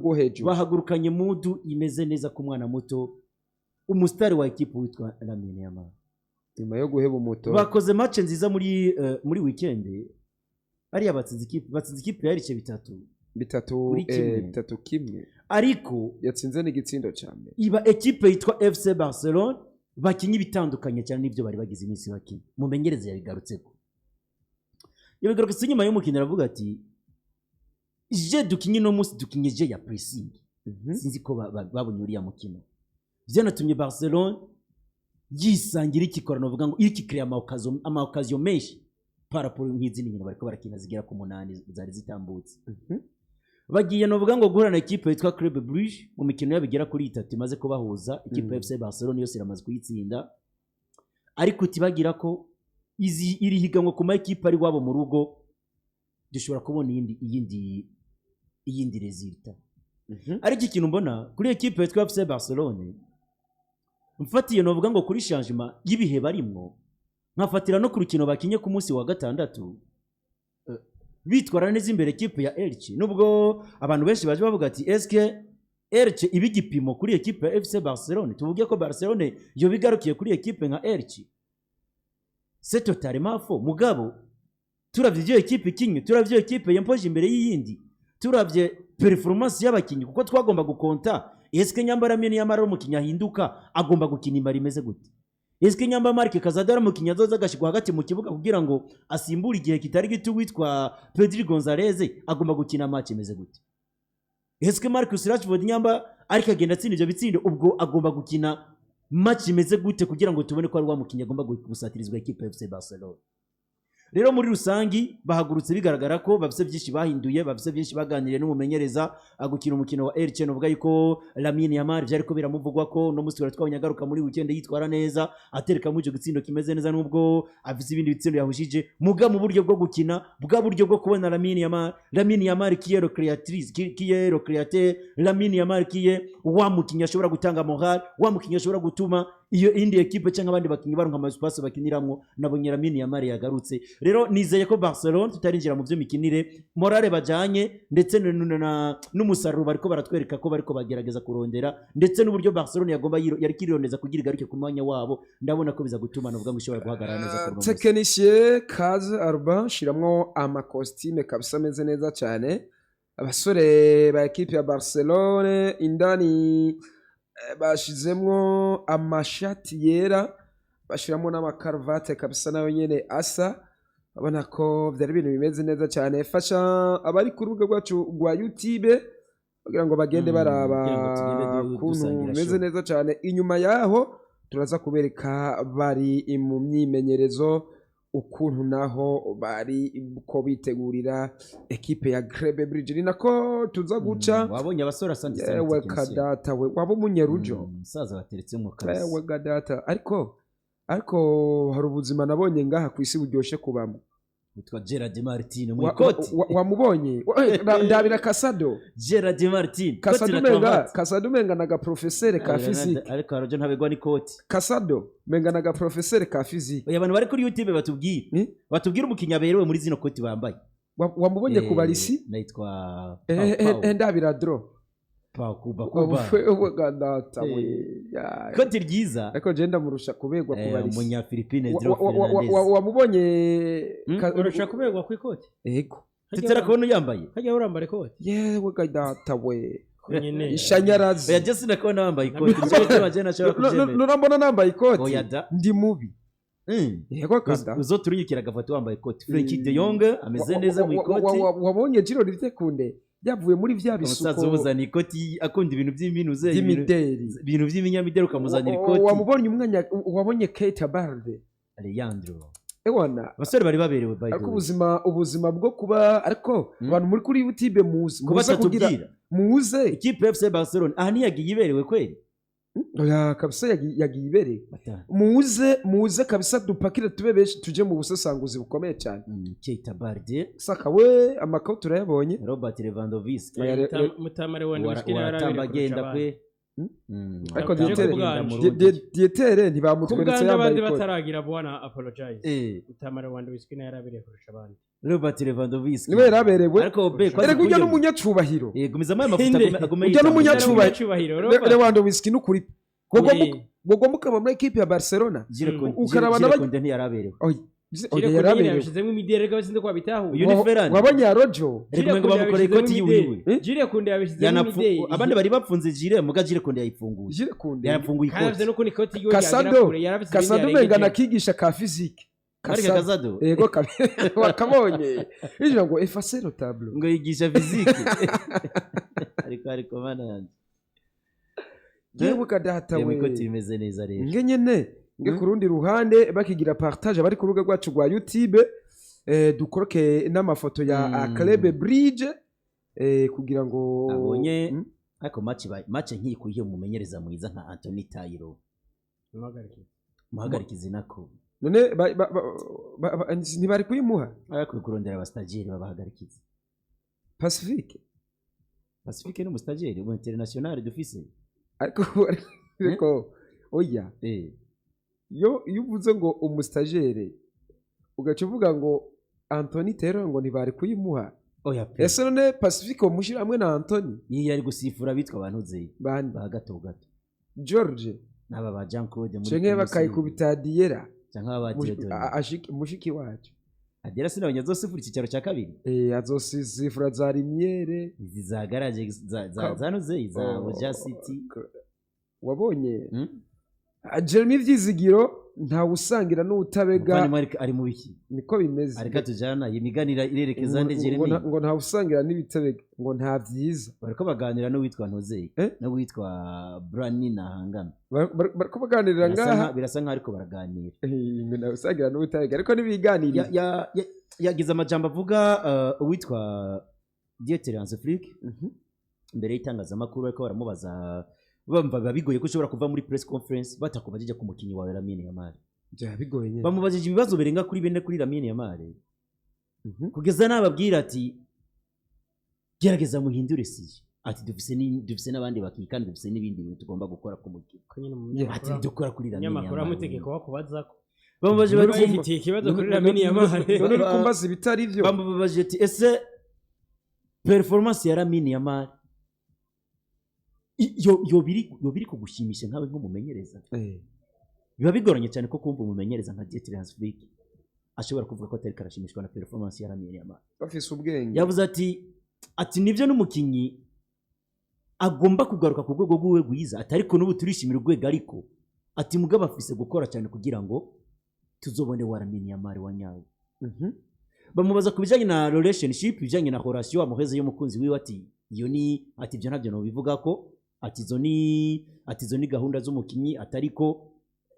Rwo hejuru. Bahagurukanye mood imeze neza ku mwana muto, umusitari wa ekipe witwa Lamine Yamal. Nyuma yo guheba umuto. Bakoze match nziza muri weekend ariya, batsinze ikipe ya Elche 3 bitatu kuri kimwe. 3-1. Ariko yatsinze n'igitsindo cya mbere. Iba ekipe yitwa FC Barcelone bakinye ibitandukanye cyane n'ibyo bari bagize iminsi bakina. Mumenyereze yabigarutse nyuma y'umukino, aravuga ati: "Jeu dukinye uno munsi, dukinye jeu ya pressing." Sinzi ko babonye uriya mukino. Byanatumye Barcelone yisangira ikikorano, bavuga ngo irikikiriye ama occasion menshi par rapport nk'izindi nkino bariko barakina zigera ku munani zari zitambutse. Bagiye, novuga ngo, guhura na ekipe yitwa Club Brugge. Mu mikino yabo igera kuri itatu imaze kubahuza, ikipe ya FC Barcelone yose iramaze kuyitsinda, ariko utibagira ko izi iri higanwa ku ma ekipe ari wabo mu rugo, dushobora kubona iyindi résultat. Ariko ikintu mbona kuri ekipe yitwa FC Barcelone, mfatiye, novuga ngo, kuri changement y'ibihe barimwo, nkafatira no ku rukino bakinye ku munsi wa gatandatu, bitwara neza imbere ekipe ya Elche, nubwo abantu benshi baje bavuga ati: "Eske Elche iba igipimo kuri ekipe ya FC Barcelone? Tuvuge ko Barcelone yo bigarukiye kuri ekipe nka Elche?" C'est totalement faux. Mugabo turavye ivyo ekipe ikinye, turavye iyo ekipe yempoje imbere y'iyindi, turavye performance y'abakinyi, kuko twagomba gukonta: eske nyamba Lamine Yamal umukinyi ahinduka, agomba gukina imara imeze gute? Eske nyamba Marc Casado ari umukinyi azoza agashigwa hagati mu kibuga kugira ngo asimbure igihe kitari gito witwa Pedri Gonzalez, agomba gukina match imeze gute? Eske Marcus Rashford, nyamba ariko agenda atsinda ivyo bitsindo, ubwo agomba gukina match imeze gute kugira ngo tubone ko ari wa mukinyi agomba gusatirizwa ekipe ya FC Barcelona? Rero muri rusangi bahagurutse bigaragara ko bafise byinshi bahinduye, bafise byinshi baganiriye n'umumenyereza. Gukina umukino wa Elche, novuga yuko Lamine Yamal vyariko biramuvugwa ko no musi twabonye agaruka muri weekend yitwara neza, atereka ico gitsindo kimeze neza, nubwo afise ibindi bitsindo yahushije. Muga mu buryo bwo gukina, bwa buryo bwo kubona Lamine Yamal, Lamine Yamal qui est le créatrice, qui est le créateur, Lamine Yamal qui est wa mukinyi ashobora gutanga moral, wa mukinyi ashobora gutuma iyo indi ekipe cyangwa abandi bakinyi baronka ama espace bakiniramwo, nabonye Lamine Yamal yagarutse. Rero nizeye ko Barcelone, tutarinjira mu by'imikinire, morale bajanye ndetse n'umusaruro bariko baratwereka ko bariko bagerageza kurondera, ndetse n'uburyo Barcelone yagomba yari kirondeza kugira igaruke ku mwanya wabo, ndabona ko biza gutuma navuga ngo ishobora guhagarara neza kuri uno munsi. Technicien kaze Arba shiramwo ama costume kabisa ameze neza cyane. Abasore ba ekipe ya Barcelone indani bashizemwo amashati yera, bashiramo n'amakaruvate kabisa nayo nyene asa. Urabona ko byari ibintu bimeze neza cyane. Fasha abari ku rubuga rwacu rwa YouTube kugira ngo bagende baraba kugira ngo tugende ukuntu dusangira bimeze show. neza cyane. Inyuma yaho turaza kubereka bari mu myimenyerezo, ukuntu naho bari ko bitegurira ekipe ya Club Brugge. Ni nako tuza guca. Wabonye abasore, asante sana. Yewe technicien. Kadata we, waba umunyerujo. Umusaza bateretsemo kabisa. Yewe kadata, ariko hari ubuzima nabonye ngaha ku isi buryoshe kubamo. Witwa Gerard Martin mu ikoti. Wamubonye? Ndabira Casado. Gerard Martin, ikoti Casado na umenga cravate. Casado umenga naga professeur ka physique. Ariko harojo ntabegwa n'ikoti. Casado umenga naga professeur ka physique. Oya, abantu bari kuri YouTube batubwire. Batubwire umukinnyi aberewe muri zino koti bambaye. Wamubonye ku barisi? Nitwa Eh, eh, ndabira dro. Pau Kuba Kuba. Wewe gadata we. Ya. Ikoti ryiza. Ariko je ndamurusha kuberwa ku barisi. Umunyafilipine Dro Fernandez. Wamubonye? Urusha kuberwa ku ikoti? Ego. Tutera kubona uyambaye. Hajya urambara ikoti? Yewe gadata we. Nyine. Ishanyarazi. Oya, je sinakubona wambaye ikoti, nicyo gituma je nashobora kubyemera. Nurambona nambaye ikoti? Oya da. Ndi mubi. Yego kada. Uzoturunyikira agafoto wambaye ikoti. Frenkie de Jong ameze neza mu ikoti. Wabonye Jiro Kunde yavuye muri vya Umusaza bisuko umuzana ikoti, akunda ibintu by'iminuze, by'imideri, ibintu by'iminyamideri, ukamuzanira ikoti. Wamubonye umwanya wabonye Keita Balde? Alejandro. Ewana. Abasore bari baberewe, by the Ariko way. ubuzima bwo kuba, ariko abantu muri kuri YouTube muze Kuba muze kugira atatubwira muze. Ikipe ya FC Barcelona aha ntiyagiye iberewe kweli? Oya kabisa, yagiye ibereye. Muze, muze kabisa, dupakire tube benshi, tuje mu busesanguzi bukomeye cyane. Keita Balde. Saka we, amakuru turayabonye. Robert Lewandowski. Oya, Mutamare wandi mushikira waratamba yarabereye kurusha agenda abandi. kwe. Ariko Je Dieter- kubwanje. Dieter ntibamutweretse Kubwanje yambaye abandi ikoti. bataragira bwana apologize. Eh, Utamara Lewandowski nayo yarabereye kurusha abandi. Robert Lewandowski Niwe yaraberewe. Ariko be kwazi Erega ujya kurya- n'umunyacubahiro. Eh, gumizamo ayo mafuta. Inde. Agume Ujya yitambutsa. n'umunyacubahiro. Umunyacubahiro, Robert. Lewandowski n'ukuri Eh. gogo mukaba muri ekipe ya Barcelona. Jire Mm. Ukaraba Jire n'abaj- Kounde ntiyaraberewe. Oya, Jire oya, Kounde nyine yaraberewe. yabishizemo imideli, reka sinzi ko wabitahuye. Uyu ni Ferran. Wabonye ya Rojo. Erega Jire umengo Kounde bamukoreye ikoti yabishizemo yiwiwe. imideli. Jire Kounde yabishizemo imideli. Abandi bari bapfunze Jire, muga Jire Kounde yayifunguye. Jire Kounde. Yarapfunguye Kandi afite ikoti. n'ukuntu ikoti ryiwe ryagera Casado kure, yarafise ibindi Casado yarengeje. umenga nakigisha ka physique. Ariko Casado. Casado Yego wakabonye. Ijambo ngo effacer le tableau. Ngo yigisha physique. Ariko mana yanjye. Yewe data Reba we. ikoti rimeze neza rero. Nge nyene nge ku rundi ruhande bakigira partage abari ku rubuga rwacu rwa YouTube, dukoroke n'amafoto ya Club Bridge, kugira ngo Abonye ariko match nk'iyi kuyihe umumenyereza mwiza nka Anthony Taylor. Muhagarike. Muhagarikizi nako. None ntibari kuyimuha? Arakwiye kurondera abastagiaire babahagarikizi. Pacifique. Pacifique ni umustagiaire ubu international dufise. Ariko oya, yo iyo uvuze ngo umustagiaire ugaca uvuga ngo Anthony Taylor ngo ntibari kuyimuha. Oya pe. Ese none Pacifique umushyira hamwe na Anthony? Niyo yari gusifura bitwa abantu ze bande? Ba gato gato. George. N'aba ba Jean Claude muri canke Primus. Bakayikubita Diera. Canke aba ba Dieudonné. Mushiki wacu. Adera sinabonye azosifura icyicaro cya kabiri. Azosifura za Limiere. Izi za garage za zanuze za Buja City. Wabonye? Ah, Jeremy Vyizigiro ntawusangira n'utabega. Umuvandimwe ari mu biki? Niko bimeze. Ariko tujana iyi miganira irerekeza nde? Ngo Jeremy. Ngo ntawusangira n'ibitebega, ngo nta vyiza. Bariko baganira n'uwitwa Ntozeye n'uwitwa Brani Nahangana. Bariko baganirira ngaha. Birasa nkaho ariko baraganira. Ngo ntawusangira n'ubutabega, ariko ntibiganiriye. Yagize amajambo avuga, uwitwa Dieter Hans Flick, imbere y'itangazamakuru ariko baramubaza, bumva biba bigoye ko ushobora kuva muri press conference batakubajije ku mukinnyi wawe Lamine Yamal. Byaba bigoye nyine. Bamubajije ibibazo birenga kuri bine kuri Lamine Yamal, kugeza nababwira ati: "Gerageza muhindure sujet," ati: "Dufise n'abandi bakinnyi kandi dufise n'ibindi bintu tugomba gukora ku mukino." Ko nyine Ati: "Dukora kuri Lamine umunyamakuru Yamal." amutegeka wa kubazako. Bamubajije None bati Bifitiye ikibazo kuri Lamine Yamal. None uri kumbaza ibitari byo. Bamubajije ati: "Ese performance ya Lamine Yamal yobiri kugushimisha nkawe nk'umumenyereza?" Biba bigoranye cyane ko kumva umumenyereza nka Dieter Hans Flick ashobora kuvuga ko atari karashimishwa na performance ya Lamine Yamal. Bafise ubwenge. Yavuze ati nibyo, n'umukinnyi agomba kugaruka ku rwego rw'iwe rwiza, ati ariko n'ubu turishimira urwego, ariko ati mugabo afise gukora cyane kugira ngo tuzobone wa Lamine Yamal wa nyawe. Bamubaza ku bijyanye na relationship, ibijyanye na relation amuheze y'umukunzi wiwe, ati iyo ni ati ibyo ntabyo nobivuga ko, ati izo ni gahunda z'umukinnyi, ati ariko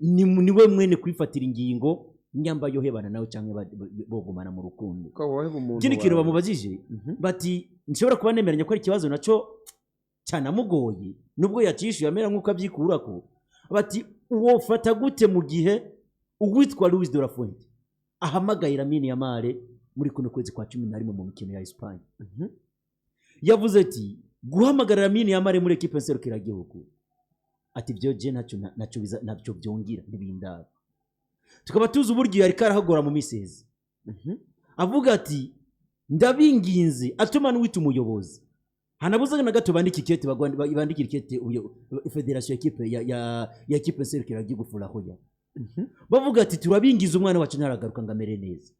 ni niwe mwene kwifatira ingingo nyamba yohebana nawe cyangwa bogumana mu rukundo. Ko woheba umuntu Ikindi kintu wawe. bamubajije, bati nshobora kuba nemeranya ko ari ikibazo nacyo cyanamugoye nubwo yacishuye amera nk'uko abyikurako, bati wofata gute mu gihe uwitwa Luis de la Fuente ahamagaye Lamine Yamal muri kuno kwezi kwa 11 mu mikino ya Espagne? Yavuze ati guhamagara Lamine Yamal muri ekipe nserukiragihugu, ati byo je ntacyo ntacyo byongera ntibindaba, tukaba tuzi uburyo yari karahagora mu misezi. Avuga ati ndabinginze, atuma n'uwita umuyobozi hanabuze na gato bandika ikete, bandikira ikete federation ekipe ya ekipe nserukiragihugu Furahoya, bavuga ati turabingiza, umwana wacu ntaragaruka ngo amere neza,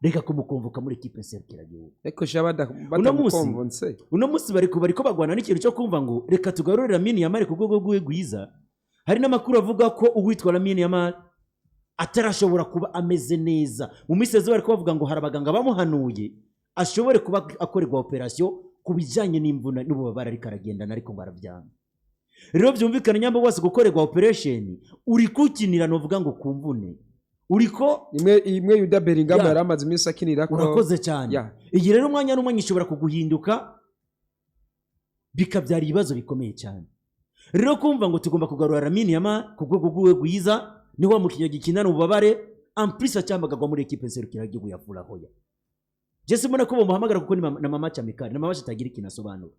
reka kumukonvoka muri ekipe nserukiragihugu. Ariko sha Uno munsi- batamukonvonse. Uno munsi bariko bagwana n'ikintu cyo kumva ngo reka tugarure Lamine Yamal ku rwego rw'iwe rwiza. Hari n'amakuru avuga ko uwitwa Lamine Yamal atarashobora kuba ameze neza. Mu minsi yeze bari kubavuga ngo hari abaganga bamuhanuye ashobore kuba akorerwa operation ku bijyanye n'imvune n'ububabare ariko aragendana, ariko ngo arabyanga. Rero byumvikana nyamba wose gukorerwa operation uri kukinira, novuga ngo ku mvune uriko. Imwe imwe Yuda Bellingham Ya. yari amaze iminsi akinira ko. Urakoze cyane. Ya. Iyi rero umwanya n'umwanya ishobora kuguhinduka bikabyara ibibazo bikomeye cyane. Rero kumva ngo tugomba kugarura Lamine Yamal ku rwego rw'iwe rwiza, ni wa mukinnyi gikinana ububabare, en plus acyamagagwa muri ekipe nserukiragihugu ya Furahoya. Je simbona ko bamuhamagara kuko ni na mama chamikari na mama atagira ikintu asobanura.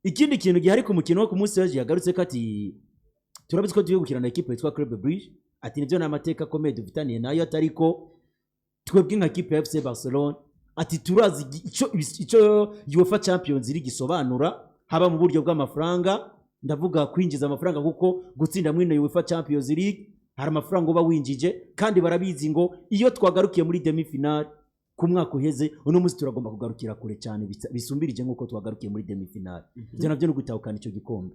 Ikindi kintu gihari ku mukino wo ku munsi w'ejo, yagarutse ko ati turabizi ko tugiye gukina na ekipe yitwa Club Brugge, ati nibyo, ni amateka akomeye dufitaniye nayo, atari ko twebwe nka kipe ya FC Barcelone, ati turazi icyo UEFA Champions League isobanura, haba mu buryo bw'amafaranga, ndavuga kwinjiza amafaranga, kuko gutsinda muri ino UEFA Champions League hari amafaranga uba winjije. Kandi barabizi ngo iyo twagarukiye muri demi finale ku mwaka uheze, uno munsi turagomba kugarukira kure cyane bisumbirije nk'uko twagarukiye muri demi finale. Ibyo nabyo ni ugutahukana icyo gikombe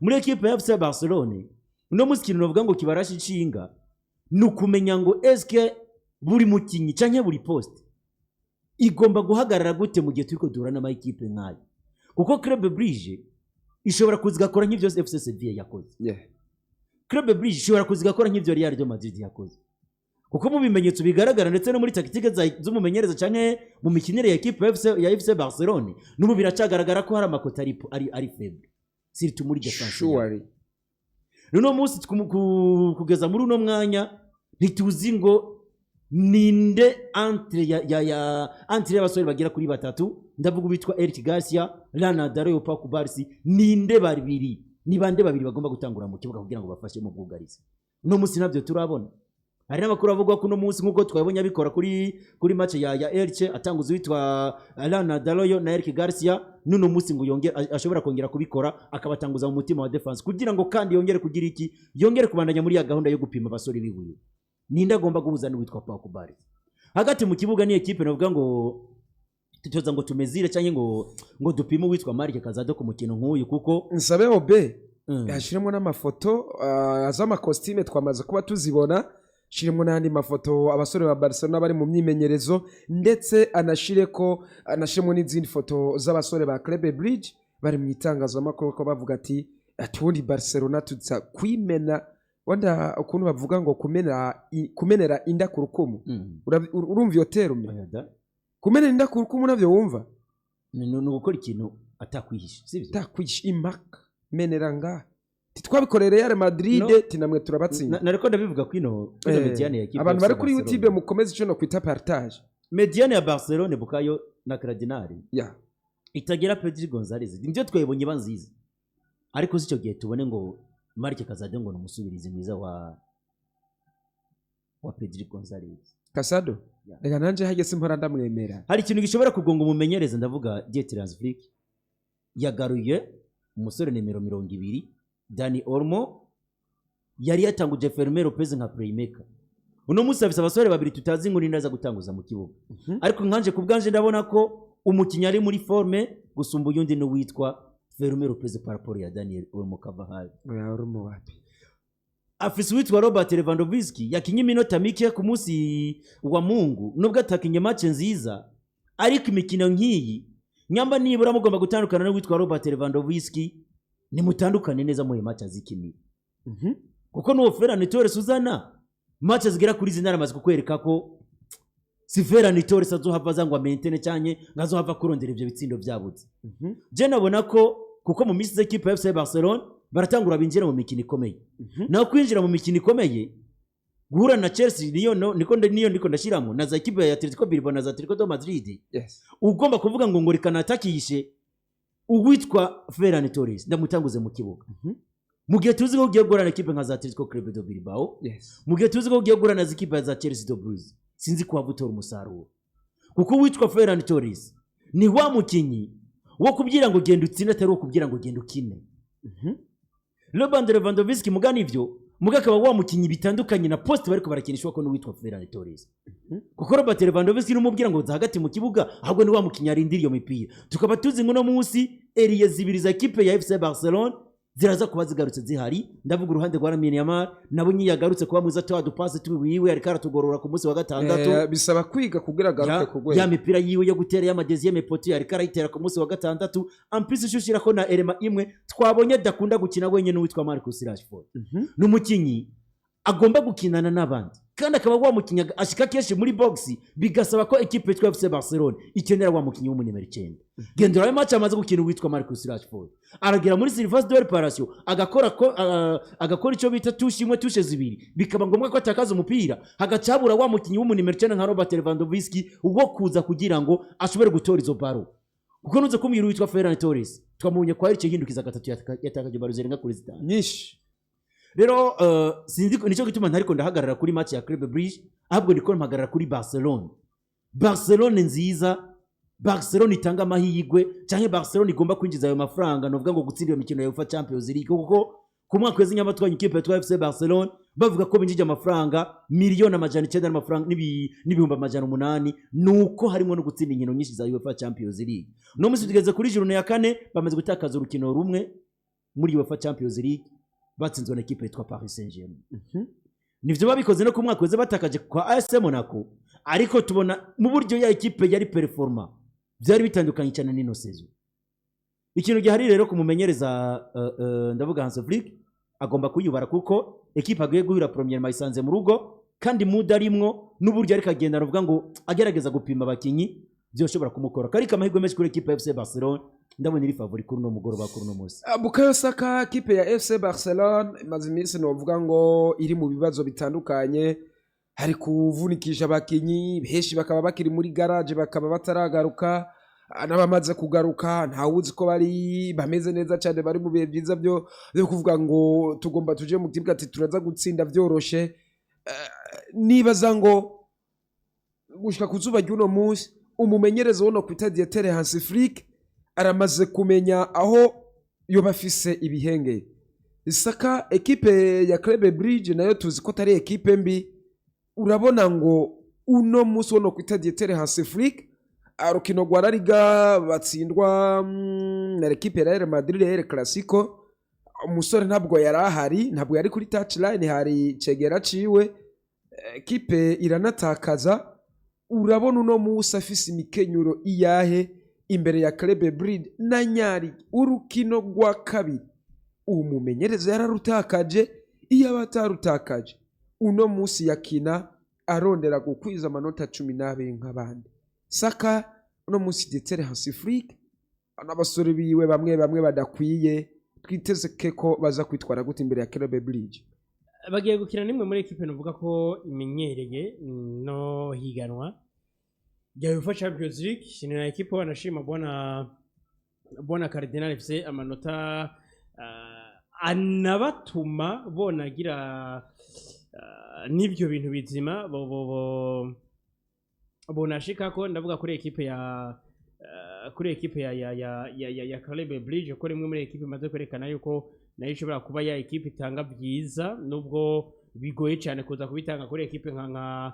muri ekipe ya FC Barcelone. Uno munsi ikintu navuga ngo kibarasha inshinga ni ukumenya ngo eske buri mukinnyi cyangwa buri poste igomba guhagarara gute mu gihe turiko duhura n'amakipe nk'ayo, kuko Club Brugge ishobora kuza igakora nk'ibyo FC Sevilla yakoze. Club Brugge ishobora kuza igakora nk'ibyo Real de Madrid yakoze, kuko mu bimenyetso bigaragara ndetse no muri tactique z'umumenyereza canke mu mikinire ya ekipe ya FC Barcelone, n'ubu biracagaragara ko hari ama côté ari faible, surtout muri défense yabo. Uno munsi kugeza muri uno mwanya ntituzi ngo ninde entre ya entre y'abasore bagera kuri batatu, ndavuga uwitwa Eric Garcia, Ronald Araujo, Pau Cubarsi, ninde babiri, ni bande babiri bagomba gutangura mu kibuga kugira ngo bafashe mu bwugarizi? Uno munsi nabyo turabona. Hari n'amakuru avuga ko uno munsi, nk'uko twabonye abikora kuri match ya Elche, atanguza uwitwa Ronald Araujo na Eric Garcia, n'uno munsi ngo yongere ashobora kongera kubikora, akabatanguza mu mutima wa défense, kugira ngo kandi yongere kugira iki, yongere kubandanya muri ya gahunda yo gupima abasore bibuye, ninde agomba guhuza n'uwitwa Pau Cubarsi hagati mu kibuga. Ni ekipe navuga ngo tutoza ngo tumezire cyangwa ngo dupime uwitwa Marc Casado ku mukino nk'uyu, kuko Nsabe obe yashyiremo n'amafoto z'amakositime twamaze kuba tuzibona, shiremo n'andi mafoto abasore ba Barcelona bari mu myimenyerezo, ndetse anashire ko anashiremo n'izindi foto z'abasore ba Club Brugge bari mu itangazamakuru, ko bavuga ati atundi Barcelona tuza kwimena. Wenda ukuntu bavuga ngo kumena kumenera inda ku rukumu. Urumva iyo terme? Oya da. Kumenera inda ku rukumu navyo wumva? Ni ugukora ikintu atakwihisha, sibyo? Takwisha impaka menera ngaha, titwabikoreye Real Madrid. No. Tinamwe turabatsinda. Nariko ndabivuga kwino médiane ya ekipe Abantu ya bari FC kuri Barcelona. YouTube mukomeze ico no kwita partage. Médiane ya Barcelone, Bukayo na Cardinal, itagira Pedri Gonzalez, nibyo twayibonye iba nziza, ariko si icyo gihe tubone ngo Marc Casado ngo ni umusubirizi mwiza wa Pedri Gonzalez. Casado. Reka nanje hageze mpora ndamwemera. Hari ikintu gishobora kugonga umumenyereza, ndavuga Dieter Hans Flick. Yagaruye umusore nimero 20 Dani Olmo, yari yatanguje Fermin Lopez nka playmaker. Uno munsi afise abasore babiri tutazi ngo ninde aza gutanguza mu kibuga, ariko nkanje ku bwanje ndabona ko umukinnyi ari muri forme gusumba uyundi n'uwitwa Fermin Lopez par rapport ya Daniel Olmo Carvajal. Oya, uri mu wapi? Afise uwitwa Robert Lewandowski, yakinye iminota mike ku munsi wa Mungu, nubwo atakinye match nziza, ariko imikino nk'iyi nyamba nibura mugomba gutandukana n'uwitwa Robert Lewandowski, nimutandukane neza muhe match azikinira, kuko n'uwo Ferran Torres uzana match zigera kuri zine aramaze kukwereka ko si Ferran Torres azohava aza ngo amentene cyane ngo azohava kurondera ivyo bitsindo byabuze. Je nabona ko kuko mu minsi z'ekipe ya FC Barcelone baratangura binjira mu mikino ikomeye, naho kwinjira mu mikino ikomeye, guhura na Chelsea niyo no, niko niyo ndiko ndashiramo na za ekipe ya Atletico Bilbao na za Atletico de Madrid, ugomba kuvuga ngo reka natakishe uwitwa Ferran Torres ndamutanguze mu kibuga, mu gihe tuzi ko ugiye guhura na ekipe nka za Atletico Club de Bilbao, mu gihe tuzi ko ugiye guhura na ekipe za Chelsea de Blues, sinzi ko waba utora umusaruro, kuko uwitwa Ferran Torres ni wa mukinyi wo kubwira ngo genda utsinde, atari uwo kubwira ngo genda ukine. Robert Lewandowski mugana ivyo muga akaba wa mukinyi bitandukanye na poste bariko barakinishwa ko n'uwitwa Ferran Torres, kuko Robert Lewandowski numubwira ngo za hagati mu kibuga, ahubwo ni wa mukinyi arindira iyo mipira. Tukaba tuzi ngo uno munsi ailier zibiri za ekipe ya FC Barcelone ziraza kuba zigarutse zihari, ndavuga uruhande rwa Lamine Yamal, nabo nyiyagarutse kuba mwiza, tuwa dupase twiwiwe ariko aratugorora ku munsi wa gatandatu. Bisaba kwiga kugira agaruke ku rwego. Ya mipira yiwe yo gutera y'ama deuxième poteau yariko arayitera ku munsi wa gatandatu. En plus ushushirako na élément imwe twabonye adakunda gukina wenyine, uwitwa Marcus Rashford. Ni umukinyi agomba gukinana n'abandi, kandi akaba wa mukinyi ashika kenshi muri box, bigasaba ko ekipe yitwa FC Barcelone ikenera wa mukinyi w'umunimero 9. Gendera ayo match amaze gukina uwitwa Marcus Rashford, aragera muri surface de réparation agakora ko agakora icyo bita touche imwe, touche zibiri, bikaba ngombwa ko atakaza umupira, hagaca habura wa mukinyi w'umunimero 9 nka Robert Lewandowski wo kuza kugira ngo ashobore gutora izo ballon. Kuko nuze kumbwira uwitwa Ferran Torres, twamubonye kwa Elche hindukiza gatatu, yatakaje ballon zirenga kuri 5. Nyinshi. Rero sinzi nicyo gituma ntariko ndahagarara kuri match ya Club Brugge, ahubwo ndiko mpagarara kuri Barcelone. Barcelone nziza, Barcelone itanga amahirwe, canke Barcelone igomba kwinjiza ayo mafaranga, novuga ngo gutsinda iyo mikino ya UEFA Champions League, kuko ku mwaka wezi nyamatwanya ikipe yitwa FC Barcelone bavuga ko binjije amafaranga 900,000,000 n'amafaranga n'800,000, nuko harimo no gutsinda inkino nyinshi za UEFA Champions League. No munsi tugeze kuri journée ya kane, bamaze gutakaza urukino rumwe muri UEFA Champions League, batsinzwe na ekipe yitwa Paris Saint-Germain. Nivyo babikoze no ku mwaka weze batakaje kwa AS Monaco, ariko tubona mu buryo ya ekipe yari performant byari bitandukanye cyane n'ino saison. Ikintu gihari rero kumumenyereza, ndavuga Hans Flick, agomba kuyubara kuko ekipe agiye guhura premièrement isanze mu rugo, kandi mood arimwo n'uburyo ariko agenda, aravuga ngo agerageza gupima abakinyi, byoshobora kumukora. Ariko amahirwe menshi kuri ekipe ya FC Barcelone, ndabona iri favori kuri uno mugoroba, kuri uno munsi. Bukayo Saka, kipe ya FC Barcelone imaze iminsi novuga ngo iri mu bibazo bitandukanye, hari kuvunikisha abakinyi benshi bakaba bakiri muri garage, bakaba bataragaruka, n'abamaze kugaruka ntawuzi ko bari bameze neza cyane, bari mu bihe byiza byo kuvuga ngo tugomba tuje mu kibuga ati turaza gutsinda byoroshe. Nibaza ngo gushika ku zuba ry'uno munsi umumenyereza wono kwita Dieter Hans Flick aramaze kumenya aho yoba afise ibihenge. Saka, ekipe ya Club Brugge nayo tuzi ko atari ekipe mbi. Urabona ngo uno munsi wono kwita Dieter Hans Flick, urukino rwa La Liga batsindwa na ekipe ya Real Madrid, El Clasico, umusore ntabwo yari ahari, ntabwo yari kuri touchline, hari cegera ciwe, ekipe iranatakaza. Urabona uno munsi afise imikenyuro iyahe imbere ya Club Brugge na nyari urukino rwa kabiri umumenyereza yararutakaje? Iyo aba atarutakaje, uno munsi yakina arondera gukwiza amanota 12 nk'abandi. Saka, uno munsi Dieter Hans Flick n'abasore biwe bamwe bamwe badakwiye, twiteze ko baza kwitwara gute imbere ya Club Brugge? Bagiye gukina n'imwe muri ekipe nuvuga ko imenyereye no higanwa rya UEFA Champions League. Ni na ekipe wanashima, bwana Cardinal, ifise amanota anabatuma bonagira n'ivyo bintu bizima bo bo bo bonashikako. Ndavuga kuri ekipe ya Club Brugge, ko rimwe muri ekipe imaze kwerekana yuko nayo ishobora kuba ya ekipe itanga byiza, nubwo bigoye cyane kuza kubitanga kuri ekipe nka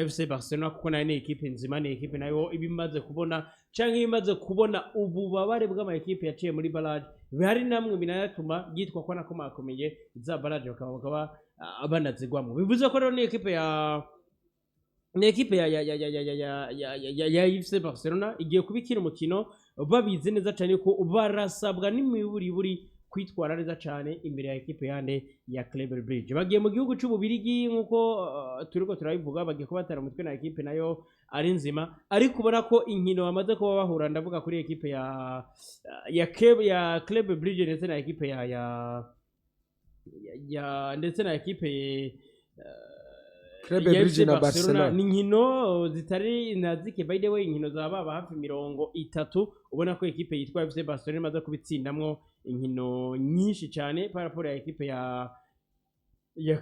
FC Barcelona, kuko nayo ni ekipe nzima, ni ekipe nayo iba imaze kubona canke imaze kubona ububabare bw'ama ekipe yaciye muri barrage. Bihari namwe binayatuma yitwa ko nakomakomeye za barrage bakaba banazigwamwo. Bivuze ko rero ni ekipe ya FC Barcelona igiye kuba ikina umukino babizi neza cyane ko barasabwa n'imiburiburi kwitwara neza cyane imbere ya ekipe yande ya Club Brugge. Bagiye mu gihugu c'Ububirigi nk'uko turiko turabivuga, bagiye kubatara umutwe na ekipe nayo ari nzima, ariko ubona ko inkino bamaze kuba bahura, ndavuga kuri ekipe ya Club Brugge ndetse na ekipe ya ndetse na ekipe Club ya Brugge FC na Barcelona. Barcelona. Ni inkino zitari nazike, by the way, inkino za baba hafi 30, ubona ko ekipe yitwa FC Barcelona imaze kubitsindamwo inkino nyinshi cyane par rapport ya ekipe ya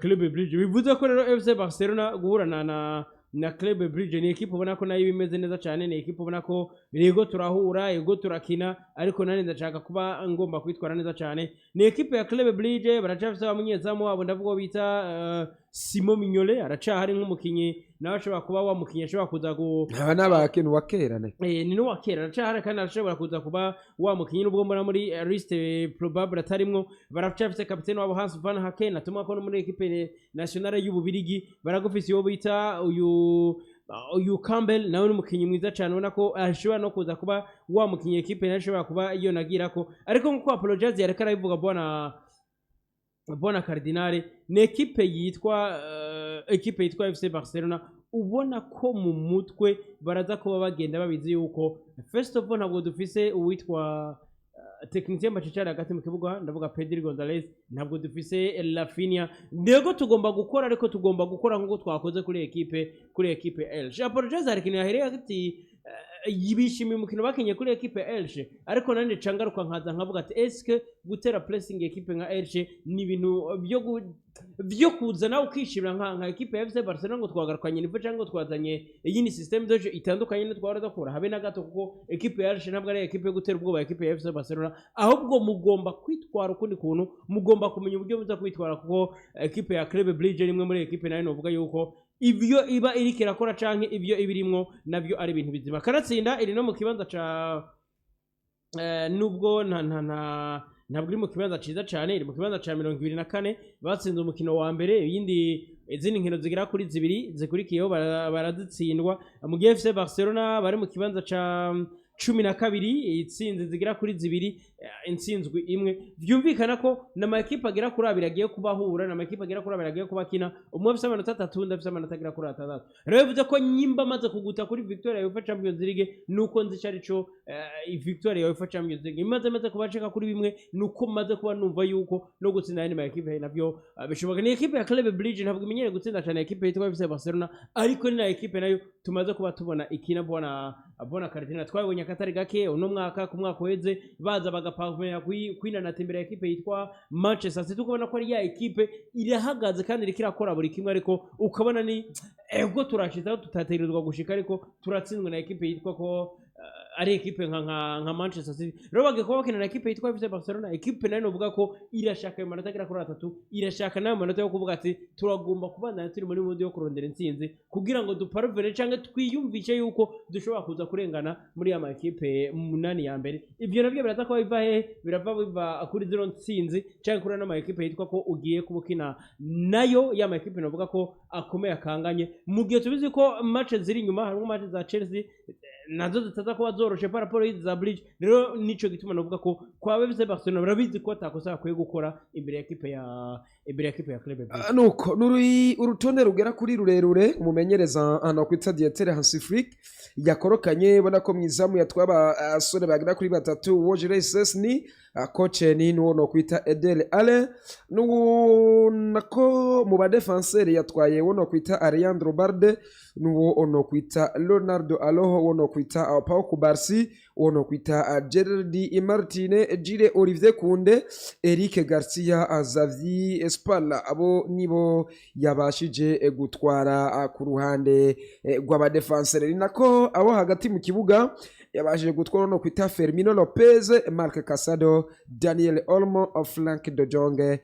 Club Brugge. Bivuze ko rero FC Barcelona guhura na Club Brugge ni ekipe ubona ko nayo imeze neza cyane, ni ekipe ubona ko yego turahura, yego turakina, ariko nani ndashaka kuba ngomba kwitwara neza cyane. Ni ekipe ya Club Brugge baracafise wa munyezamu wabo, ndavuga uwo bita Simon Mignolet, aracahari nk'umukinyi nawe ashobora kuba wa mukinyi ashobora kuza gu Aba ni abakintu wa kera ne. Ni n'uwa kera, aracahari kandi arashobora kuza kuba wa mukinyi, nubwo mbona muri liste probable atarimwo. Baracafise kapitene wabo Hans Van Haken, atumwa ko no muri ekipe nationale y'Ububirigi. Baragufise uwo bita uyu Campbell, nawe ni umukinyi mwiza cyane, ubona ko ashobora no kuza kuba wa mukinyi ekipe nayo ishobora kuba yonagirako. Ariko nkuko Apologize yareka arabivuga, bwana Cardinale, ni ekipe yitwa FC Barcelona, ubona ko mu mutwe baraza kuba bagenda babizi yuko first of all ntabwo dufise uwitwa technicien Bacicari hagati mu kibuga, ndavuga Pedri Gonzalez, ntabwo dufise Raphinha. Ntego tugomba gukora, ariko tugomba gukora nkuko twakoze kuri ekipe Elche. Apologize hari ikintu yahereye ati Bishimiye umukino bakinye kuri ekipe ya Elche, ariko nanjye cangaruka nkaza nkavuga ati: "Eske gutera pressing ekipe nka Elche ni ibintu byo kuza nawe ukishimira nka ekipe ya FC Barcelona ngo twagarukanye niveau cyangwa ngo twazanye iyindi système de jeu itandukanye n'itwo twahora dukora?" Habe na gato, kuko ekipe ya Elche ntabwo ari ekipe yo gutera ubwoba ekipe ya FC Barcelona, ahubwo mugomba kwitwara ukundi kuntu, mugomba kumenya uburyo muza kwitwara, kuko ekipe ya Club Brugge ni imwe muri ekipe nayo novuga yuko ibyo iba iriko irakora canke ibyo iba irimwo nabyo ari ibintu bizima. Kanatsinda iri no mu kibanza ca nubwo nta nta nta ntabwo iri mu kibanza ciza cane, iri mu kibanza ca 24. Batsinze umukino wa mbere, izindi nkino zigera kuri zibiri zikurikiyeho barazitsindwa, mu gihe FC Barcelona bari mu kibanza ca 12, itsinzi zigera kuri zibiri, intsinzwi imwe. Vyumvikana ko n'ama ekipe agera kuri abiri agiye kubahura, n'ama ekipe agera kuri abiri agiye kuba akina, umwe afise amanota 3, undi afise amanota agera kuri 6. Rero bivuze ko nyimba amaze kuguta kuri victoire ya UEFA Champions League, nuko nzi ico arico victoire ya UEFA Champions League imaze kubaceka kuri bimwe, nuko maze kuba numva yuko no gutsinda ayandi ma ekipe navyo bishoboka. Ni ekipe ya Club Brugge ntabwo imenyereye gutsinda cyane ekipe yitwa FC Barcelona, ariko ni na ekipe nayo tumaze kuba tubona ikina bona Cardinal. Twabonye akatari gake uno mwaka, ku mwaka uheze baza bagapavumera kwinanata imbere ya ekipe yitwa Manchester City, ukabona ko ari ya ekipe irahagaze kandi iriko irakora buri kimwe, ariko ukabona ni ego turashitse aho tutategerezwa gushika, ariko turatsinzwe na ekipe yitwa ko ari ekipe nka Manchester City. Rero bagiye kuba bakina na ekipe yitwa FC Barcelona, ekipe nayo novuga ko irashaka ayo manota agera kuri 3, irashaka n'ayo manota yo kuvuga ati turagomba kubandanya turi muri mode yo kurondera intsinzi kugira ngo duparuvere canke twiyumvishe yuko dushobora kuza kurengana muri ya ma ekipe 8 ya mbere. Ivyo navyo biraza kuba biva hehe? Birava biva kuri zino ntsinzi canke kuri ano ma ekipe yitwa ko ugiye kuba ukina nayo, ya ma ekipe novuga ko akomeye akanganye, mu gihe tubizi ko match ziri inyuma harimo match za Chelsea nazo zitaza kuba zoroshe par rapport y'izi za Brugge. Rero nico gituma novuga ko kwa FC Barcelona barabizi ko atakosa bakwiye gukora imbere ya ekipe ya Club Brugge. Ah, nuko nuri urutonde rugera kuri rurerure umumenyereza hano kwita Dieter Hansi Flick yakorokanye. Ubona ko mwizamu yatwaye abasore bagera kuri batatu: Wojciech Szczesny, coach ni nuwo no kwita Eder Allen, nuwo nako mu badefenseur yatwaye wo no kwita Alejandro Balde, nuwo no kwita Ronald Araujo, wo no kwita Pau Cubarsi, wo no kwita Gerard Martin, Jules Olivier Kounde, Eric Garcia, Xavi Espala. Abo nibo yabashije gutwara ku ruhande rw'abadefenseur. Ni nako abo hagati mu kibuga yabashije gutwara no kwita Fermino Lopez, Marc Casado, Daniel Olmo, Frank de Jong,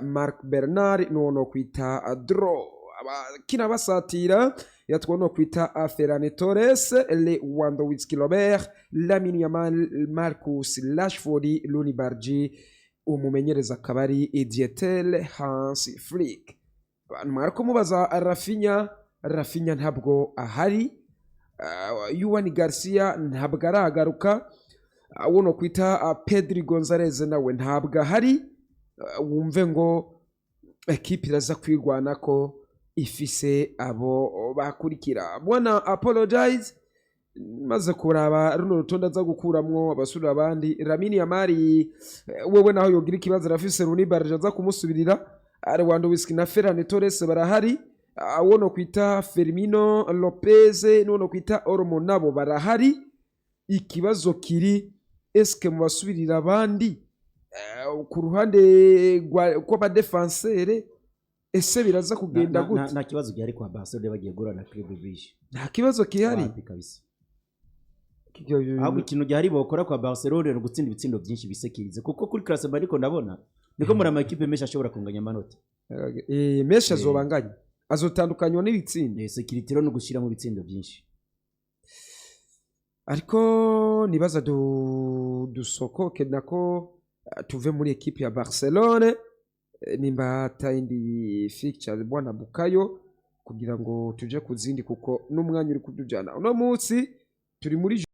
Marc Bernard n'uwo no kwita Dro. Abakina basatira yatwa no kwita Ferran Torres, Lewandowski Robert, Lamine Yamal, Marcus Rashford, Roony Bardghji. Umumenyereza akaba ari Dieter Hans Flick. Abantu mwariko mubaza Raphinha, Raphinha ntabwo ahari. Joan Garcia ntabwo aragaruka. Wuno kwita Pedri Gonzalez nawe ntabwo ahari. Wumve ngo ekipe iraza kwigwana ko ifise abo bakurikira. Bwana Apologize, maze kuraba runo rutonde aza gukuramwo abasura abandi, Lamine Yamal wewe naho yogira ikibazo arafise Roony Bardghji aza kumusubirira, Lewandowski na Ferran Torres barahari, uwo no kwita Fermino Lopez n'uwo no kwita Olmo nabo barahari. Ikibazo kiri: eske mu basubirira abandi ku ruhande rw'abadefensere ese biraza kugenda gute? Nta kibazo gihari kwa Barcelona bagiye guhura na Club Brugge. Nta kibazo gihari. Wapi kabisa. Ahubwo ikintu gihari bokora kwa Barcelona ni ugutsinda ibitsindo byinshi bisekirize, kuko kuri classement ariko ndabona niko muri amakipe menshi ashobora kunganya amanota. Menshi azobanganya, azotandukanywa n'ibitsindo. Sécurité rero ni ugushyiramo ibitsindo byinshi. Ariko nibaza dusokoke nako tuve muri ekipe ya Barcelone, nimba atayindi fixture bwana Bukayo, kugira ngo tuje ku zindi, kuko n'umwanya uri kudujana uno munsi turi muri